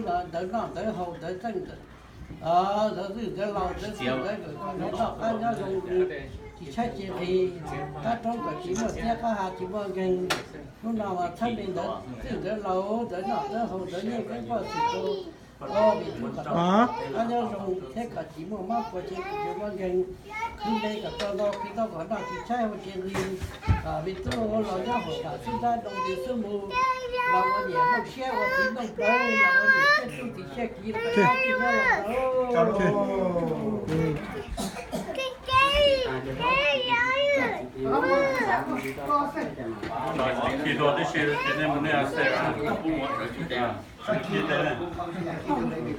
hnub no ntawv noj ntawv haus ntawv txeej ntawv, ntawv txwj ntawv laus ntawv txwj ntawv nkawm koj nyob noj qab nyob zoo, tsis tshaib tsis nqhis, qab roob kom tsis muaj txiab qab hav tsis muaj nkeeg. Hnub no mas txhawb li ntawv txwj ntawv laus ntawv noj ntawv haus ntawv nyiaj keeb poj xwm tus, vim tub kom tau qab nyob zoo thiab kom tsis muaj mob kua tsev tsis muaj nkeeg, khwv npe kom tau ntau khwv tau kom noj tsis tshaib hau tsis nqhis, kom vim tub los nyob hauv kam xub nrab nroo nti xub mus, los ua niam nplooj siab ua txiv nplooj plawv los ua niam siab tub txiv siab kiv los kom nyob tsis nyob los